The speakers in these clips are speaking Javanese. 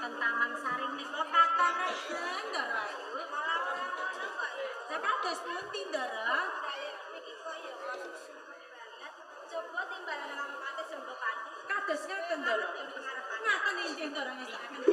wonten Taman Sari menika katon regen, Ndara Ayu. Malah ora ngono kok ya. Lah kados pundi, Ndara? Niki kok ya sumpek banget. Coba timbalan Kakang Patih Jambapati. Kados ngaten, Ndara. Ngaten inggih, Ndara ngestokaken.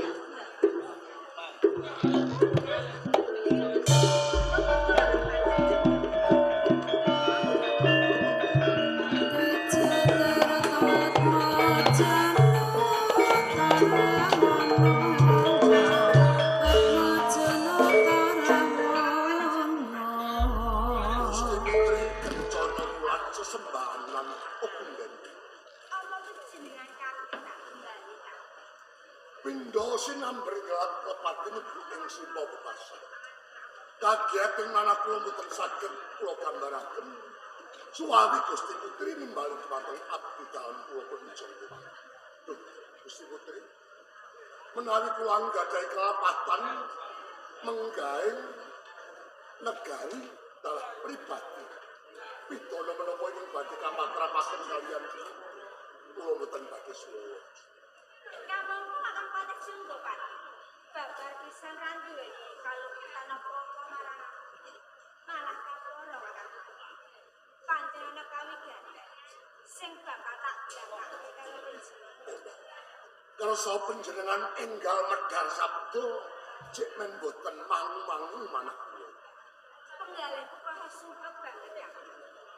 Gusti Putri Kencana Wulan sesembahan lan pepunden. Apa jenengan kami tak kembali ta? Pindha sinamber gelap lepati mlebu ing sima bebasan. Kaget ing manah kula mboten saged kula gambaraken. Suwawi Gusti Putri nimbali dhumateng abdi dalem kula Punjaya. Duh, Gusti Putri, menawi kula anggadhahi kelapatan menggaeng negari dalah pribadi. Pidana menapa ingkang badhe kamakrapaken kaliyan kula mboten badhe suwa. Kamangka Kakang Patih Jambapati. Babar pisan ra duweni kaluputan apa-apa marang aku. Malah kaporo Kakang Patih. Pancen ana kawigaten sing bakal tak blakake karo panjenengan. Kersa panjenengan enggal medhar sabda cek men boten mangu-mangu manah kula. Penggalihku krasa sumpek banget ya.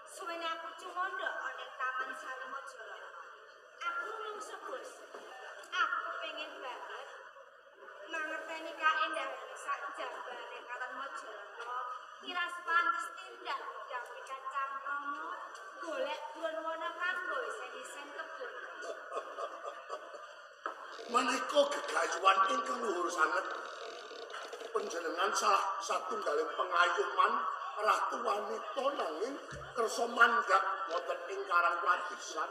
Suwene aku cumandha ana ing Taman Sari Majaratna. Aku mungsu bosen. Aku kepengin banget mangerteni kaendahane sak jabare katon Majaratna. Miras pantes tindak budhal kacang krama golek buron wana kanggo isen-isen kebon. Menika gegayuhan ingkang luhur sanget. Panjenengan salah satunggaling pengayoman ratu wanita nanging kersa mandhap wonten ing Karang Pradesan.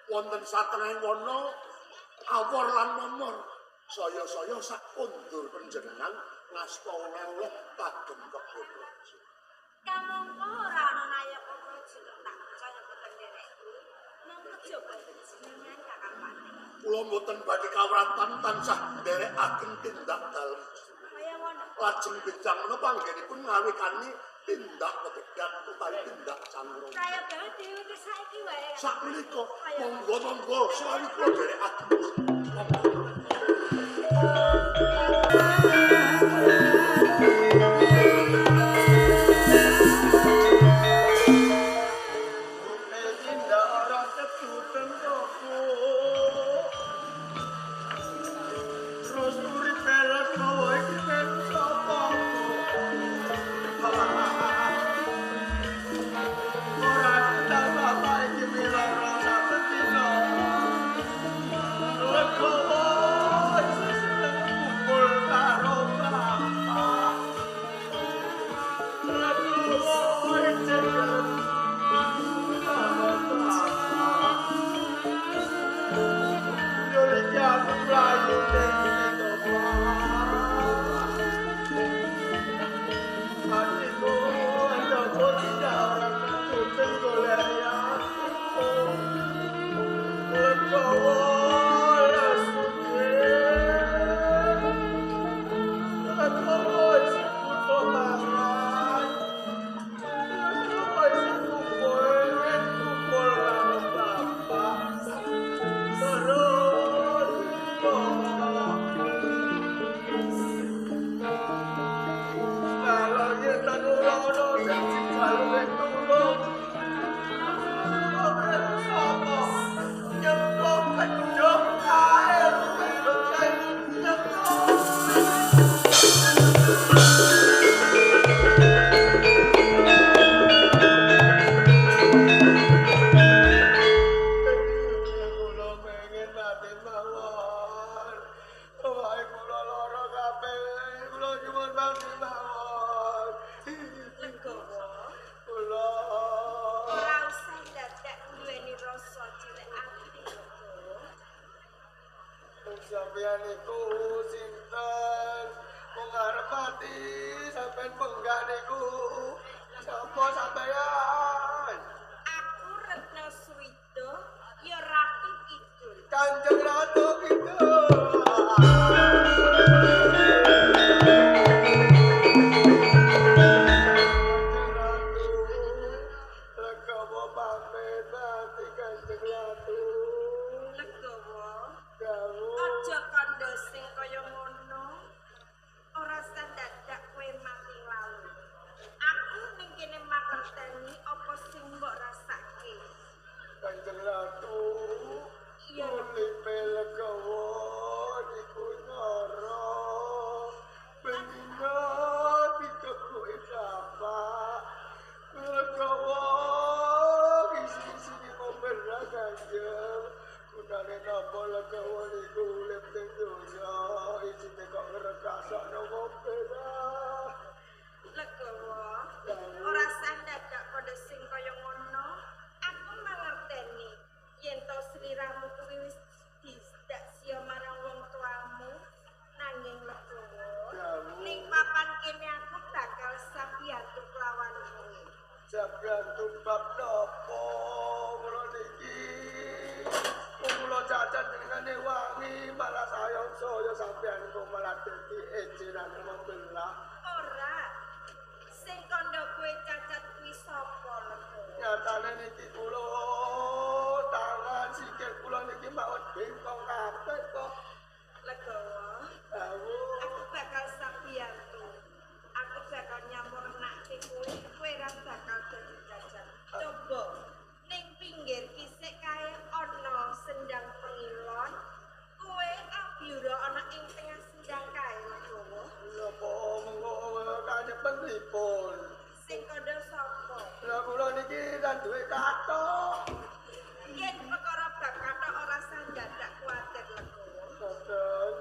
Wonten satengahing wana awor lan momor. Saya-saya sak kondur panjenengan ngasta oleh-oleh kagem kebon raja. Kamangka ora ana nayaka praja kang tak percaya boten nderekku. Mung kejaba panjenengan Kakang Patih. Kula mboten badhe kawratan tansah nderekaken tindak dalem. Kaya ngono. Lajeng benjang menapa anggenipun ngawikani tindak pegedan utawi tindak cangkrama. Kaya banget dhewe saiki wae. Sakmenika monggo-monggo suwi kula nderekaken. Monggo. Sampeyan niku sinten? Wong arep mati sampeyan penggak niku. Sapa sampeyan? Aku Retno Suwito, ya Ratu Kidul. Kanjeng Ratu Kidul. Kanjeng Ratu. Iya. Uripe Legawa niku nyoro. Bendina dikepluki bapak. Legawa isi-isine memberah Kanjeng. Gunane napa Legawa niku urip teng donya, isine kok ngrekasakno memberah. Legawa, ora sah dadak kandha sing kaya ngono. Aku mangerteni yen to sliramu kuwi wis didak siya marang wong tuamu. Nanging Legawa, ning papan kene aku bakal sabiyantu kelawan kowe. Sabiyantu bab napa kula niki? Kula cacat jenengane wangi malah sayang saya sampeyan kok malah dadi ejeran membelah. Ora. Sing kandha kowe cacat kuwi sapa Legawa? Nyatane niki kula tangan sikil kula niki mawon bengkong kabeh kok. Legawa, aku bakal sabiyantu. Aku bakal nyampurnake kowe, kowe ora bakal dadi cacat. Coba ning pinggir kisik kae ana sendang pengilon, kowe abyura ana ing tengah sendang kae Legawa. Napa mengko kanyepen pripun? Sing kandha sapa? Lah kula niki ra duwe kathok. Yen perkara bab kathok ora sah dadak kuwatir Legawa. Boten.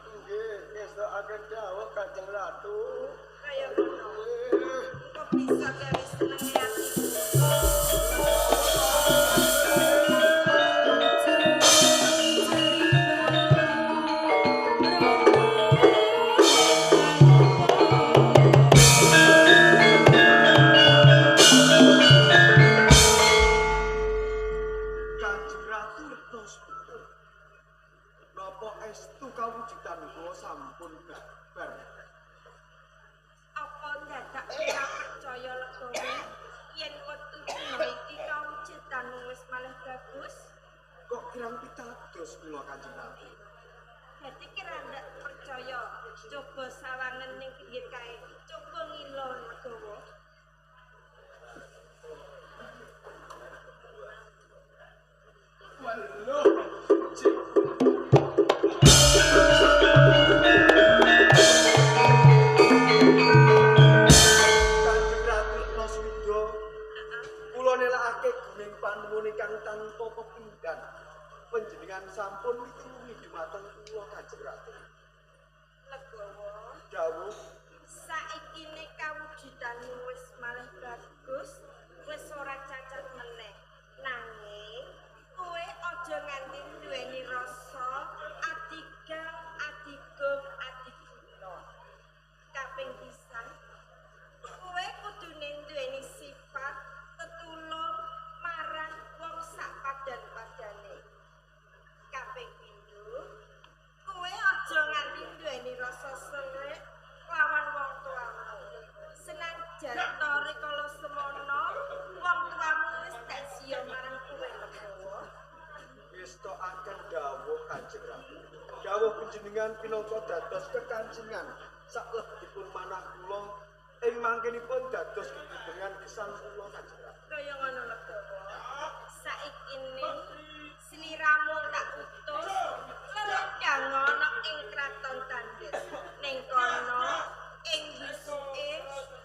Nggih, ngestokaken dawuh Kanjeng Ratu. Kaya ngono. Kok bisa gawe senenge atiku. Kanjeng Ratu Retno Swida. Napa estu kawujudan kula sampun babar? Apa ndadak ora percaya Legawa yen wektu dina iki kawujudanmu wis malih bagus? Kok kirang pitados kula Kanjeng Ratu? Dadi kira ndak percaya, coba sawangen ning pinggir kae, coba ngilo Legawa. Waluh. Cik. Kanjeng Ratu Retno Swida, kula nelakake guming panuwun ingkang tanpa pepindhan. Panjenengan sampun mitulungi dumateng kula Kanjeng Ratu. Legawa, Dawuh, saikine kawujudanmu wis malih bagus, wis ora cacat meneh. Nanging kowe aja nganti duweni rasa adigang, adigung, adiguna. Kaping pisan, kowe kudune duweni sifat tetulung marang wong sak padan-padane. Kaping pindho, kowe aja nganti duweni rasa selek lawan wong tuamu. Senajan to rikala semono, wong tuamu wis tak siya marang kowe Legawa. ngestokaken dawuh Kanjeng Ratu. Dawuh panjenengan pinangka dados kekancingan saklebetipun manah kula ing mangkenipun dados gegembengan gesang kula Kanjeng Ratu. Kaya ngono Legawa. Saikine sliramu tak utus lelundang ana ing kraton Tandes. Ning kono ing wisuke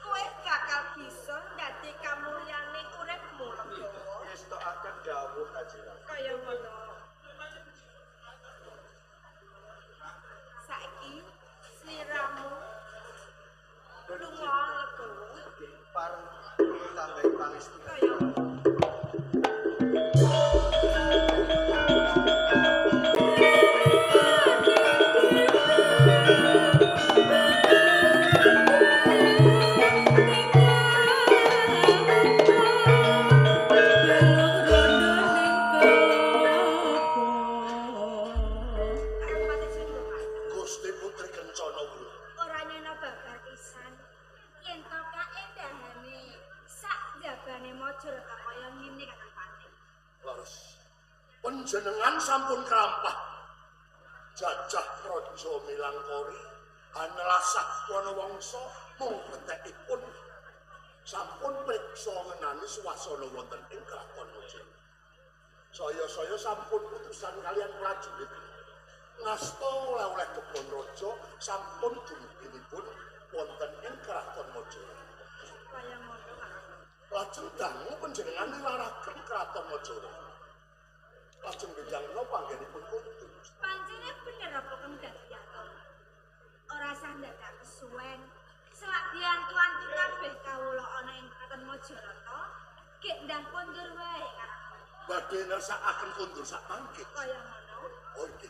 kowe bakal bisa dadi kamulyane uripmu Legawa. Ngestokaken dawuh Kanjeng Ratu. Kaya ngono. Saiki sliramu lunga Legawa. Nggih, pareng kula tambahi pangestu. Kaya ngono. Arep sungguh, Pak. Gusti Putri Kencana Wulan. Ora nyono babar pisan. Yen to kaendahane sak jabane Mojokerto kaya ngene Kakang Patih. Leres. Panjenengan sampun krampah. Jajah Praja Milangkori hanelasah Wanawangsa mung betekipun sampun priksa ngenani swasana wonten ing Kraton Mojokerto. Saya-saya sampun putusan kalian prajurit. Ngasta oleh-oleh kebon raja sampun dumuginipun wonten ing Kraton Majara. Kaya ngono Kang. Lajeng dangu panjenengan nilaraken Kraton Majara. Lajeng benjang napa anggenipun kundur. Pancene bener apa kang dadi atur. Ora sah ndadak kesuwen. Selak diantu-antu kabeh kawula ana ing Kraton Majarata, gek ndang kondur wae Kang. Badhe ngersakaken kondur sak mangke. Kaya ngono. Oh nggih.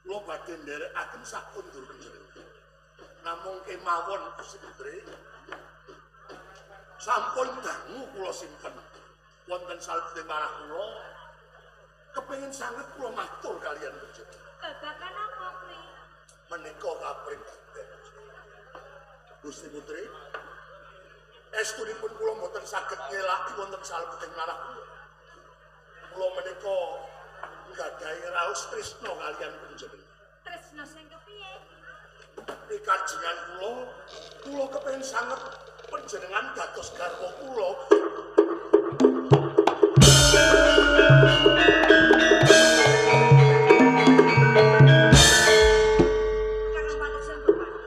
Kula badhe nderekaken sak kondur panjenengan. Namung kemawon Gusti Putri. Sampun dangu kula simpen wonten salebete manah kula. Kepengin sanget kula matur kaliyan panjenengan. Babagan apa kuwi? Menika kapribaden. Gusti Putri, estunipun kula mboten saged ngelaki wonten salebeting manah kula. Kula menika nggadahi raos tresna kaliyan panjenengan. Tresna sing kepiye? Pikajengan kula, kula kepengin sanget panjenengan dados garwa kula. Kang Patih Senopati.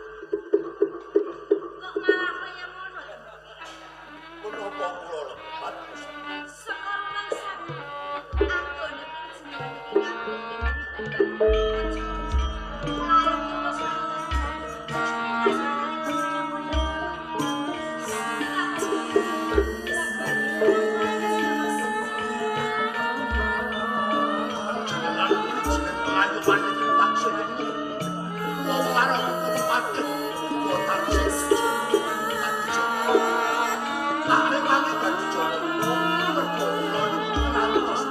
Kok malah kaya ngono to? Menapa kula lepat Gusti? Saka rumangsaku, anggone panjenengan iki kabeh. Panjenengan jeneng pengayuman iki taksih ketemu. Kula warang kepatih uga taksih dadi jaka. Tak rewangi dadi jaka merga kula niku ngantos.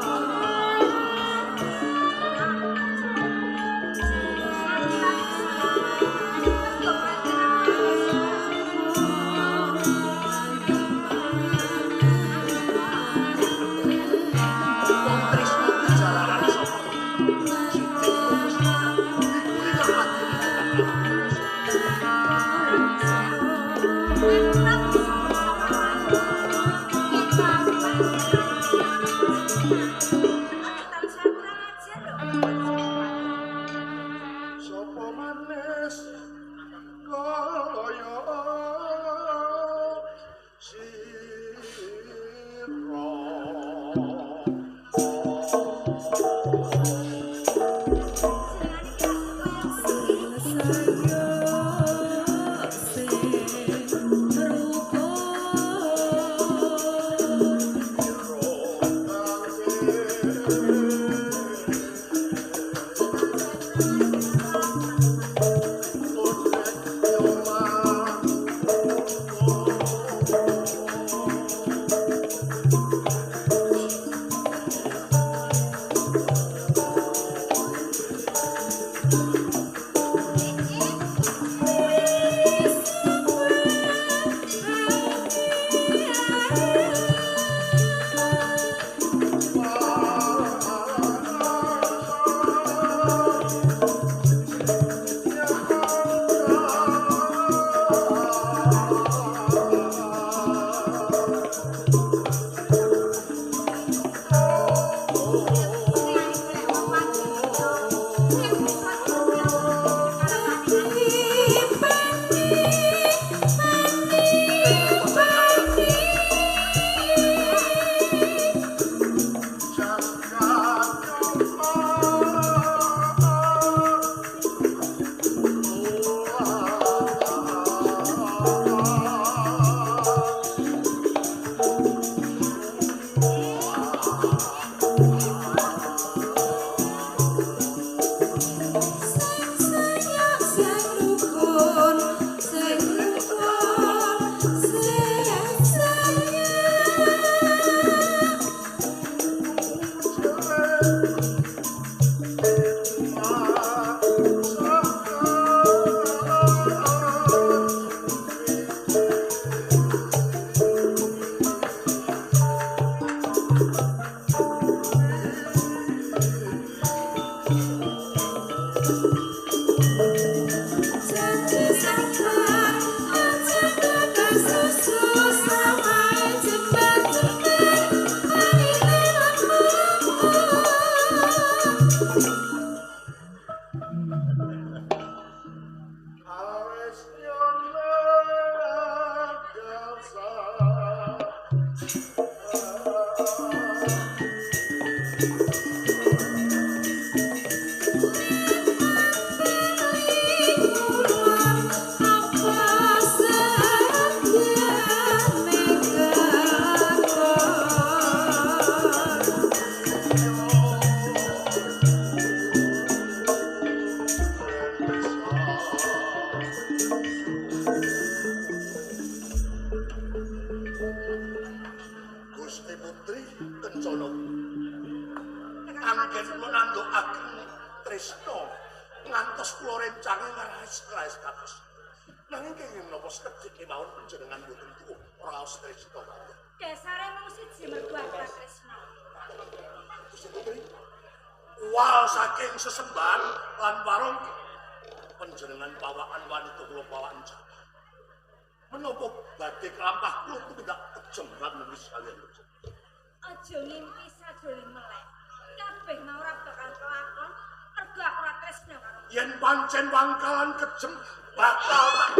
Wong tresna jalaran saka Siti Gusti. Iku kang Sapa manis kaya sira. kula rencange ngrais-ngrais kados. Nanging kenging menapa sekedhik kemawon panjenengan boten tuwuh raos tresna kawula. Dasare mung siji mergo aku ora tresna. Gusti Putri, wal saking sesembahan lan warung panjenengan pawaan wanita kula pawaan jati. Menapa badhe kelampah kula tumindak kejem lan nulis kaliyan panjenengan. Aja ngimpi sajroning melek. Kabeh mau ora bakal kelakon mergo aku ora tresna karo. Yen pancen wangkalan kejem bakal tak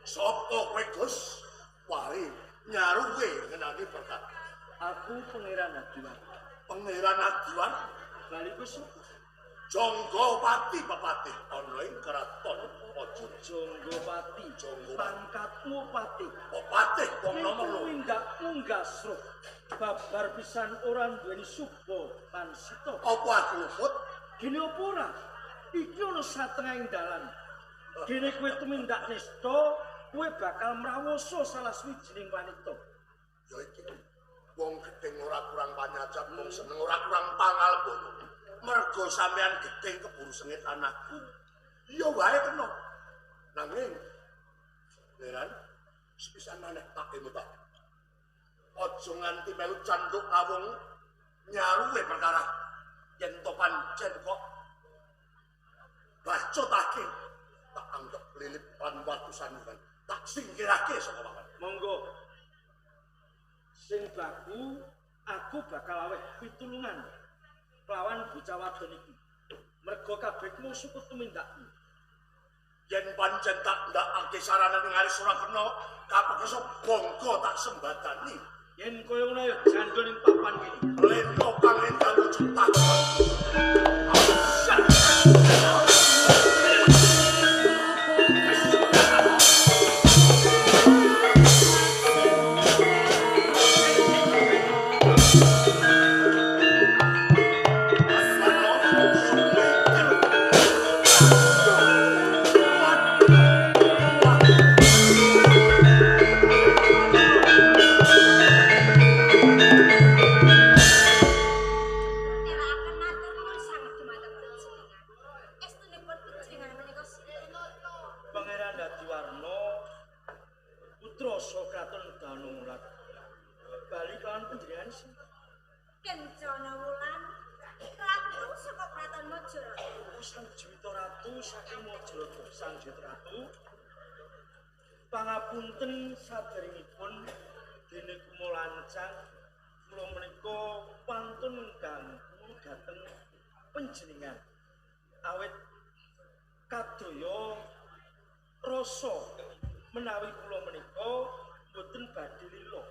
Sopo kowe Gus? Wari nyaruwe ngenani perkara. Aku Pangeran Adiwarna. Pangeran Adiwarna? Bali kowe sapa? Jonggopati Pepatih ana ing kraton Pojok. Jonggopati, Jonggopati. Pangkatmu patih. Pepatih wong nomor loro. Tumindak munggah sruh. Babar pisan ora duweni suba lan sita. Apa aku luput? Gene apa ora? Iki ana satengahing dalan. Gene kowe tumindak nista, kowe bakal mrawasa salah sawijining wanita. Ya iki wong gedeng ora kurang panyacat, wong seneng ora kurang pangalembana. Mergo sampean gedeng keburu sengit anakku. Ya wae kena. Nanging Leran sepisan maneh tak emut. Aja nganti melu canduk kawung nyaruwe perkara yen to pancen kok bacotake tak anggap lilip lan watu sandungan. Tak singkirake saka papan. Monggo. Sing baku aku bakal aweh pitulungan lawan bocah wadon iki. Mergo kabeh ku suku tumindakmu. Yen pancen tak ndakake sarana ning aris ora kena, kapeksa bangga tak sembadani. Yen kaya ngono ya jandul ning papan kene. Leno kang endang wujud takon. Kencana Wulan, ratu saka Kraton Majarata. Sang Juwita Ratu saking Majarata, Sang Juwita Ratu. Pangapunten saderengipun dene kula lancang kula menika pantun ngganggu dhateng panjenengan. Awit kadaya rasa menawi kula menika boten badhe lila.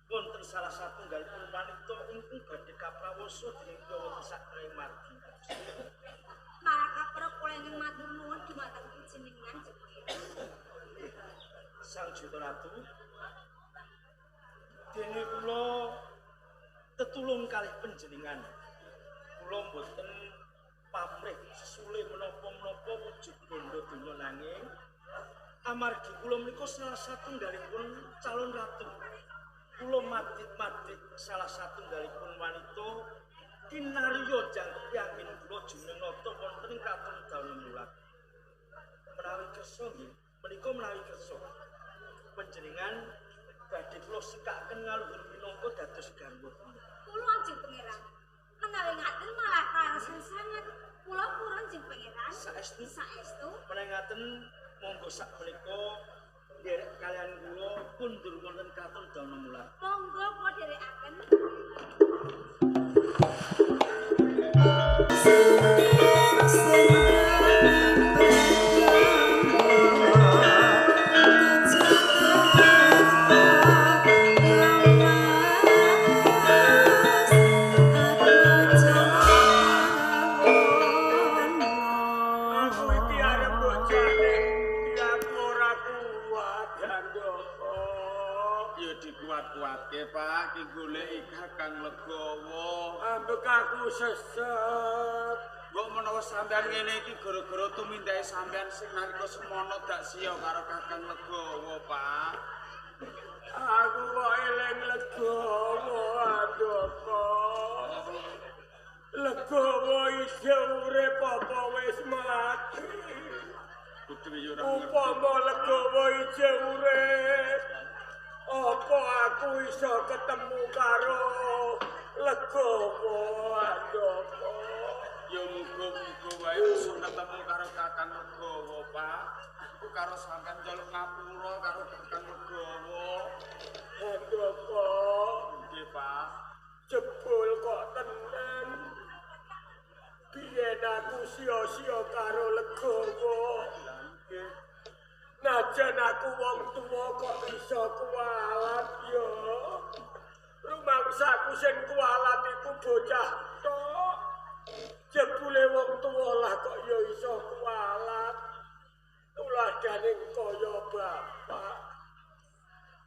Wonten salah satunggalipun wanita ingkang badhe kaprawasa dening kula wonten sakreng margi. Malah kapra kula ingkang matur nuwun dumateng panjenengan jenengan. Sang Juwita Ratu, dene kula tetulung kalih panjenengan. Kula mboten pamrih sesule menapa-menapa wujud bondo donya nanging amargi kula menika salah satunggalipun calon ratu. Kula madhit-madhit salah satunggalipun wanita kinarya jangkep anggen kula jumeneng nata wonten ing kraton Danumulat. Menawi kersa nggih, menika menawi kersa panjenengan badhe kula sekaken ngaluhur minangka dados garwa kula. Kula Anjing Pangeran. Menawi ngaten malah kaleresan sanget. Kula purun Anjing Pangeran. Saestu, saestu. Menawi ngaten monggo sak menika nderek kalian kula kundur wonten kraton Danumulat. Monggo kula dherekaken. Aku iki arep bojone, aku ora kuat Handoko. Ya dikuat-kuatke, Pak, ki goleki Kakang Legawa. Ambek aku sesek. Mbok menawa sampean ngene iki gara-gara tumindake sampean sing nalika semono dak siya karo Kakang Legawa, Pak. Aku kok eling Legawa, Andaka. Legawa isih urip apa wis mati? Putri yo ora ngerti. Upama Legawa isih urip, apa aku iso ketemu karo Legawa, Andaka? Ya muga-muga wae iso ketemu karo Kakang Legawa, Pak. Aku karo sampean njaluk ngapura karo Kakang Legawa. Andaka, nggih, Pak. Jebul kok tenan. Biyen aku sia-sia karo Legawa. Nggih. Najan aku wong tuwa kok iso kualat ya. Rumangsaku sing kualat iku bocah tok. Jebule wong tuwa lah kok ya iso kualat. Tuladane kaya bapak.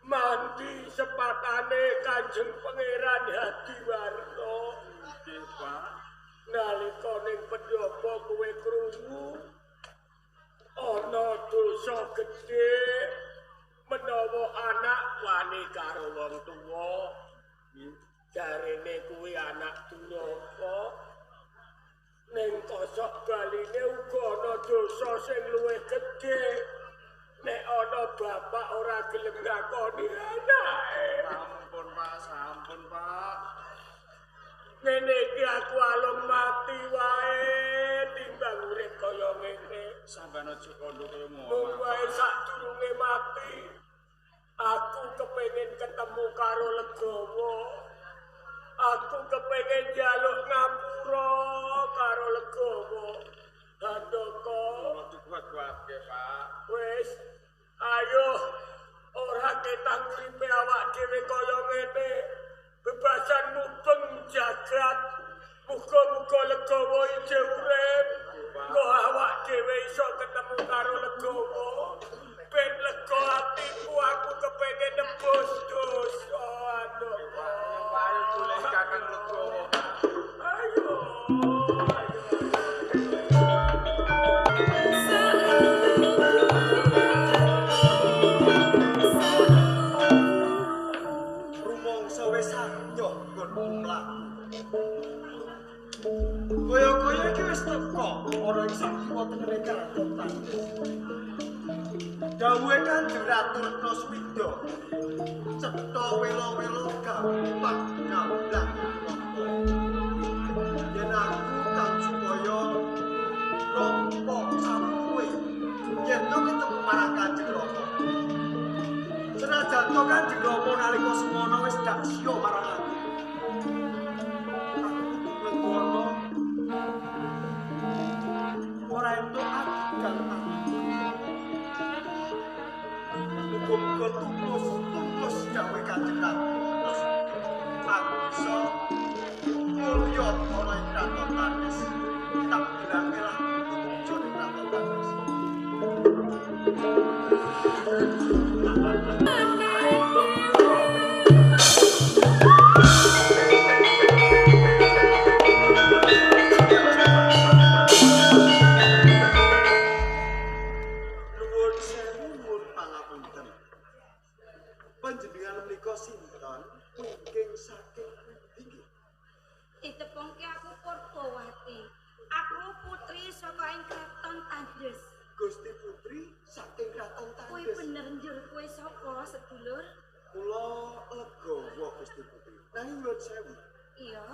Mandi sepatane Kanjeng Pangeran Hadiwarno. Nggih, Pak. Nalika ning pendopo kowe krungu ana dosa gedhe menawa anak wani karo wong tuwa. Jarene kuwi anak duraka. Ning kosok baline uga ana dosa sing luwih gedhe. Nek ana bapak ora gelem ngakoni anake. Sampun, Pak, sampun, Pak. Ngene iki aku alung mati wae timbang urip kaya ngene. Sampeyan aja kandha kaya ngono. Mung wae sadurunge mati aku kepengin ketemu karo Legawa. Aku kepengin njaluk ngapura karo Legawa. Handaka, dikuat-kuatke, Pak. Wis, ayo ora ketang uripe awak dhewe kaya ngene. Bebasan mubeng jagat. Muga-muga Legawa isih urip. Engko awak dhewe iso ketemu karo Legawa. Ben lega atiku, aku kepengin nebus dosa. Andaka. Ayo golek Kakang Legawa. Ayo. Rumangsa wis sanyoh nggonku mlaku. Kaya-kaya iki wis teka ana ing sak kiwa tengene Karaton Tandes. Dawuhe Kanjeng Ratu Retna Swida, cetha wela-wela gampang gamblang nampa. Yen aku kang supaya nampa sapuwe yen to ketemu marang Kanjeng Rama. Senajan to Kanjeng Rama nalika semono wis dak siya marang aku. Aku kudu nglenggana ora entuk adegan aku. Muga-muga tulus dawuhe Kanjeng Ratu. Terus aku bisa mulya ana ing Kraton Tandes. Tak bilangke lah bojone Kraton Tandes. Nuwun sewu, nuwun pangapunten. Panjenengan menika sinten wingking saking pundi nggih? Ditepungke aku Purbawati. Aku putri saka ing Kraton Tandes. Gusti Putri saking Kraton Kuwi Tandes. bener njur kowe sapa sedulur? Kula legawa Gusti Putri. Nanging nyuwun sewu, Iya.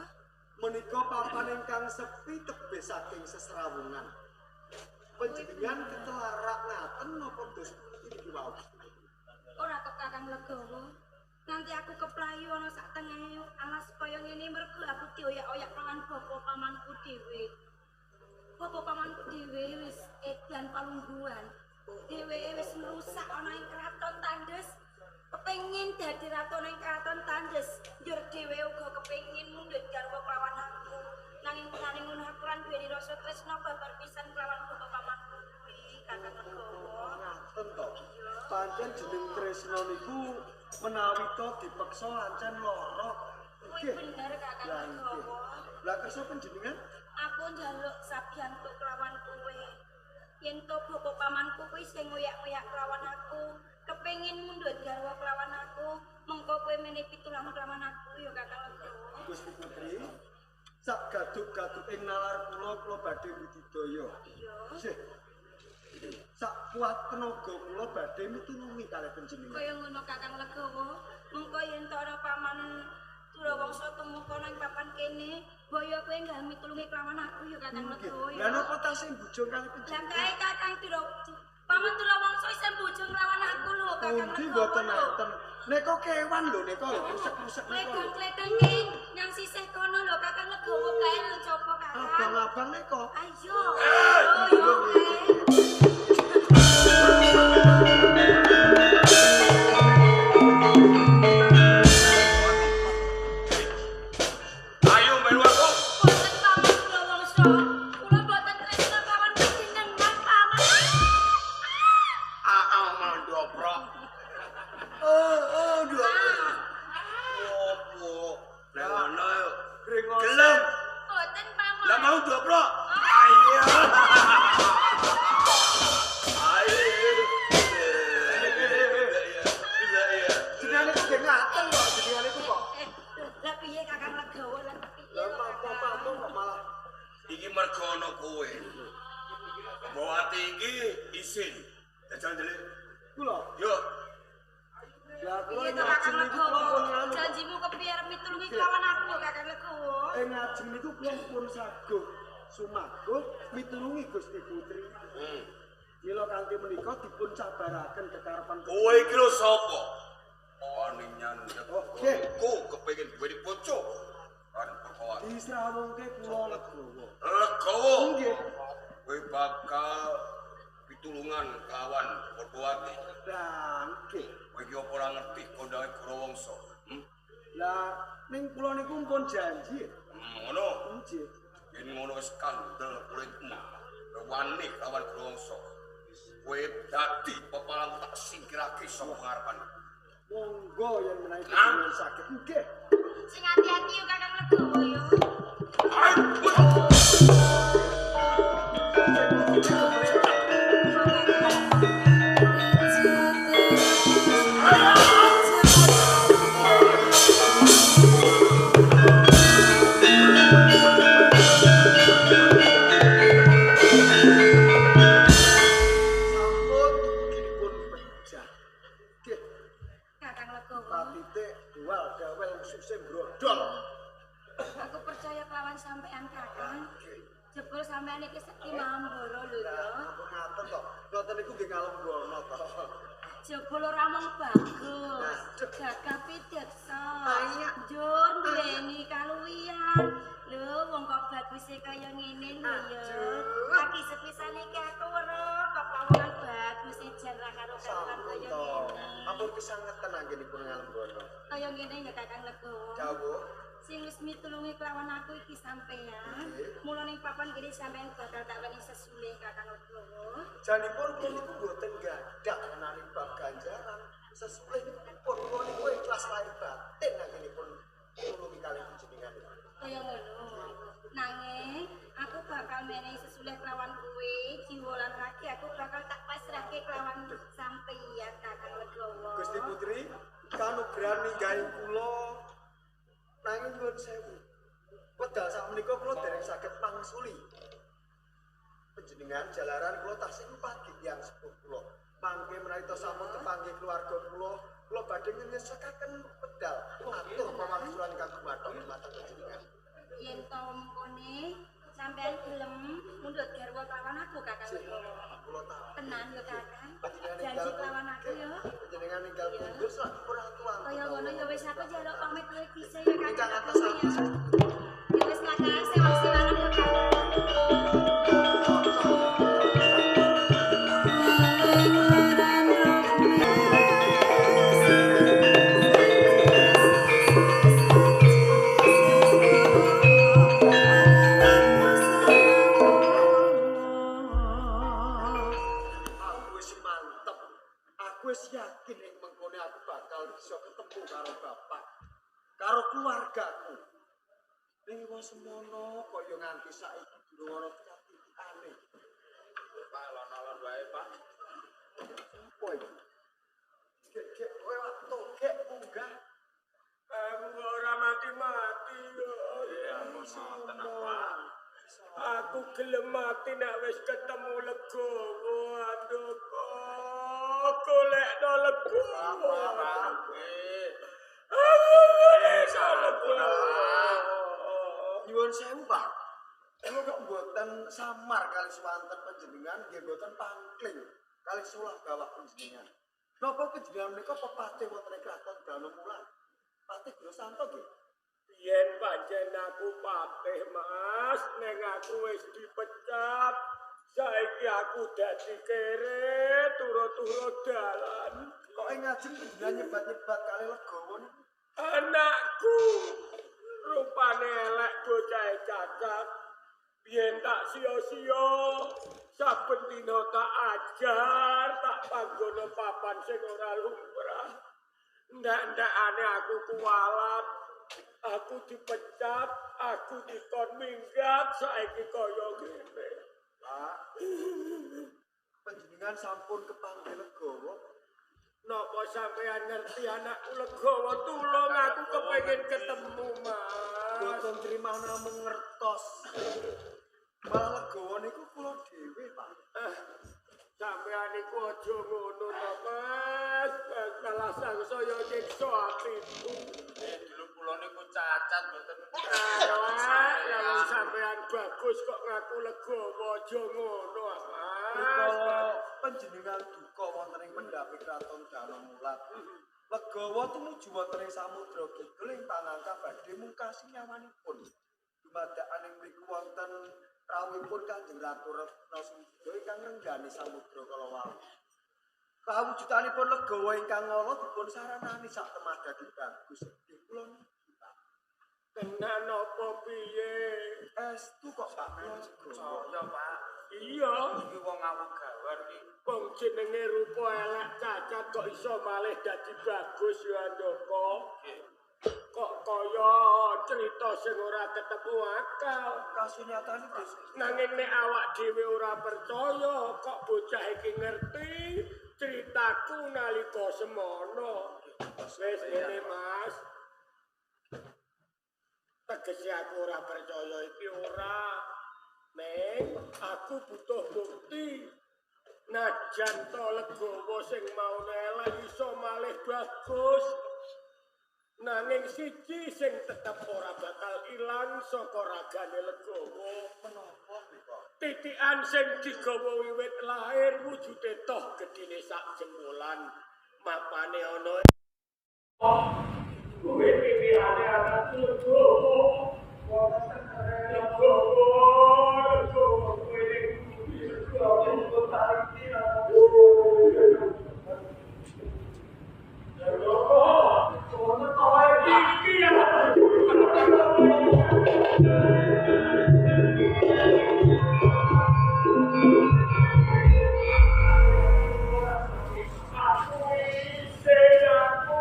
menika papan ingkang sepi tebih saking sesrawungan. Panjenengan ketelarak ngaten napa dos pundi niki wau Gusti Putri? Ora kok Kakang Legawa. Nganti aku keplayu ana sak tengahe alas kaya ngene mergo aku dioyak-oyak lawan bapa pamanku dhewe. Bapa pamanku dhewe wis edan palungguhan. Dheweke wis ngrusak ana ing Kraton Tandes. Kepengin dadi ratu ning Kraton Tandes. Njur dhewe uga kepengin mundhut garwa kelawan aku. Nanging nanging ngono aku lan duweni rasa tresna babar pisan kelawan bapa pamanku kuwi Kakang Legawa. Ngaten to. Pancen jeneng tresna niku menawi to dipeksa ancen lara. Kuwi bener Kakang Lah nggih. Legawa. Lah kersa panjenengan Aku Aku njaluk sabiyantu kelawan kowe. Yen to bapa pamanku kuwi sing ngoyak-ngoyak kelawan aku, kepengin mundhut garwa kelawan aku, mengko kowe mene pitulung kelawan aku ya Kakang Legawa. Gusti Putri, sak gaduk-gaduk ing nalar kula kula badhe budidaya. Iya. Sih. Sak kuat tenaga kula badhe mitulungi kalih panjenengan. Kaya ngono Kakang Legawa, mengko yen to ana paman Turawangsa tumeka nang papan kene, boyo kowe nggah mitulungi kelawan aku ya Kakang Legawa. Lah napa tasih mbujung kalih Lah panjenengan? kae Kakang Paman Turawangsa isih mbujung lawan aku lho Kakang Pundi Legawa. mboten enten. Neka kewan lho neka lho rusek-rusek neka. lho. Kledang-kledang ki nyang sisih kono lho Kakang Legawa kae lho coba Kakang. Abang-abang neka. Ayo. Oh yo kae. Ayo melu aku. Boten Paman Turawangsa. Kula boten tresna kelawan panjenengan Paman. Aa mandoprok. Oh, oh, dua. Opo? Lah ngono yo. Brengos. Gelem. Boten Paman. Lah mau doprok. Ayo. Ayo. Jenengan iku nggih ngaten kok jenengan iku kok. Lah piye Kakang Legawa lah piye Lah lho, Kakang? mampu-mampu kok malah Iki mergo ana kowe. Bawa ati iki isin. Jajal ndelik. kula. Yo, Lah kula Piye ing to ngajeng Kakang niku kula pun Legawa? nganu. kok. Janjimu kepiye arep mitulungi kelawan aku lho Kakang Legawa? Ing ngajeng niku kula pun saguh sumaguh mitulungi Gusti Putri. Hmm. Mila kanthi menika dipun cabaraken kekarepan Kowe iki lho sapa? Wani nyandet. Oh, nggih. Ku kepengin duweni bojo. Kan perkawat. Disrawungke kula Legawa. Legawa. Nggih. Kowe bakal pitulungan kelawan Purbawati. Lah nggih. Kowe iki apa ora ngerti kondange Gurawangsa? Hmm? Lah ning kula niku pun janji. Ngono. Nggih. Yen ngono wis kandel kulitmu. Wani kelawan Gurawangsa. Kowe dadi pepalang tak singkirake saka ngarepan. Monggo yen menawi panjenengan saged. Nggih. Sing ati-ati yo Kakang Legawa yo. Ayo. Sampun duginipun pejah. Nggih. Kakang Legawa, Patitik dual dawel ususe brodol. aku percaya kelawan sampean Kakang. Jebul sampean iki sekti Mahambara lho Lah ya. ampun ngaten to. Ngoten niku nggih ngalembono to. Jebul ora mung bagus, gagah pideksa. Njur duweni kaluwihan. Lho wong kok baguse kaya ngene lho ya. Lagi sepisan iki aku weruh kok pawongan baguse jan ra karo-karuan Sampun kaya to. ngene. Ampun kesangeten anggenipun ngalembono. Kaya ngene ya Kakang Legawa. Dawuh. Sing wis mitulungi kelawan aku iki sampeyan. Mula ning papan kene sampeyan bakal tak weni sesulih Kakang Legawa. Janipun kula niku mboten gadah ngenani bab ganjaran. Sesulih niku pun kula niku ikhlas lahir batin anggenipun tulungi kalih panjenengan. Kaya ngono. Nanging aku bakal menehi sesulih kelawan kowe, jiwa lan raga aku bakal tak pasrahke kelawan sampeyan Kakang Legawa. Gusti Putri, kanugrahan minggahi kula nanging nyuwun sewu. Wedal sakmenika kula dereng saged mangsuli. Panjenengan jalaran kula tasih pagi tiyang sepuh kula. Mangke menawi ta sampun kepanggih keluarga kula, kula badhe ngenyesekaken wedal atur pamangsulan ingkang gumathok dumateng panjenengan. Yen to mengkone sampeyan gelem mundhut garwa kelawan aku Kakang Legawa. Kula tahu. Tenan yo Kakang. Panjenengan Janji ninggal kelawan aku yo. Panjenengan ninggal mundur sak dipun aturan. Kaya ngono ya wis aku njaluk pamit luwih dhisik ya Kakang. Ingkang atas Legawa ya. Ya wis Kakang, sewang-sewangan ya Kakang. Aku wis mantep. Aku wis yakin ing mengkone aku bakal bisa ketemu karo bapak, karo keluargaku. Ning wong semono kaya nganti saiki Durung ana titikane. Pak alon-alon wae, Pak. Sopo iki? Gek-gek kowe waktu gek munggah. Aku ora mati-mati yo. Ya ngoten Pak. Aku gelem mati nek wis ketemu Legowo, Andoko. Golekno Legowo. Aku golek Legowo. Nyuwun sewu, Pak. Kula kok mboten samar kali swanten panjenengan, nggih mboten pangkling kali solah bawah panjenengan. Napa panjenengan menika pepatih wonten ing Kraton Danomula? Patih Grosanto nggih. Yen pancen aku patih, Mas, ning aku wis dipecat. Saiki aku dadi kere turu-turu dalan. Kok ing ngajeng panjenengan nyebat-nyebat kali Legowo niku? Anakku rupane elek bocah cacat. Yen tak sia-sia, saben dina tak ajar, tak panggono papan sing ora lumrah. Ndak-ndakane aku kuwalat. Aku dipecat, aku dikon minggat, saiki kaya ngene. Pak, panjenengan sampun kepanggih Legowo. Napa sampean ngerti anakku Legowo? Tulung aku kepengin ketemu, Mas. Mboten trima namung ngertos. Malah Legowo niku kula dhewe, Pak. Sampean iku aja ngono to, Mas. Malah sangsaya nyiksa atiku. Dulu kula niku cacat mboten. Lah sampean bagus kok ngaku Legowo, aja ngono, Mas. Rikala panjenengan duka wonten ing pendhapi Kraton Danomulat. Legowo tumuju wonten ing samudra kidul ing pangangka badhe mungkasi nyawanipun. Dumadakan ing mriku wonten rawuhipun Kanjeng Ratu Retna Sumedha ingkang ngrenggani samudra kala wau. Kawujudanipun Legowo ingkang ngala dipun saranani sak temah dadi bagus. Nggih kula niki, Pak. Tenan apa piye? Estu kok Pak kula Legowo. Saya, Pak. Iya, Iki wong ngawur gawar iki. wong jenenge rupa elek cacat kok iso malih dadi bagus ya Andoko. Nggih. Kok kaya cerita sing ora ketemu akal. Kasunyatane Gus. Nanging nek awak dhewe ora percaya kok bocah iki ngerti ceritaku nalika semono. Wis ngene, Mas. Tegese aku ora percaya iki ora. Neng, aku butuh bukti. Najan to Legowo sing mau elek iso malih bagus. Nanging siji sing tetep ora bakal ilang saka ragane Legowo. Menapa menika? Titikan sing digawa wiwit lahir wujude toh gedine sak jempolan. Mapane ana kuwi titikane anakku Legowo. Legowo, Legowo kuwi ning bumi Legowo. Legowo, iki ya. Aku isin aku.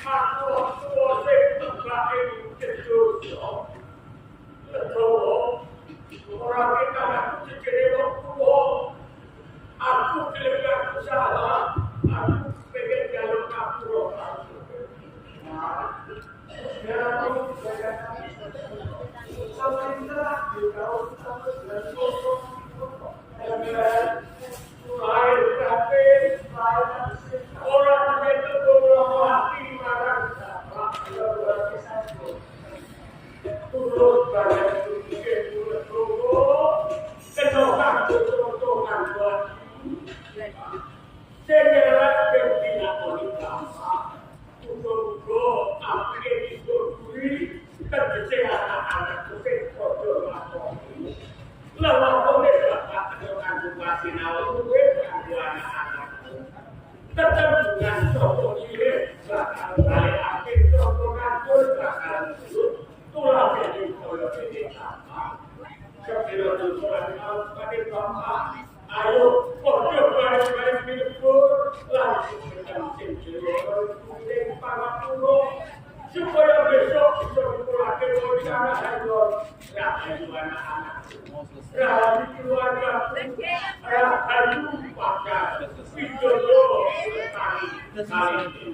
Aku tuwa sing tebake kedosa. Legowo, ora ketang aku jejere wong tuwa. Aku gelem ngaku salah. Aku pengen njaluk ngapura. Lahir batin, ora duwe tembung loro ati marang bapak. Turut bareng duke Legowo, kena kanggo conto kanggo atiku. Sing elek ben dilakoni bapak. Muga-muga apike diburi tegese anak-anakku sing padha nglakoni. Lelakone bapak kena kanggo pasinaon kuwi kanggo anak-anakku. Tetembungan sapa ire bakal balekake sapa ngatur bakal nurut tulah dene kaya dene bapak. Sepiro dosa lan pada bapak. Ayo padha bareng-bareng milebur lan ketemu sing jero ning pangapura supaya besok bisa ngumpulake wong anak ayo rahayu. keluarga Rahayu Pakar Widodo Lestari.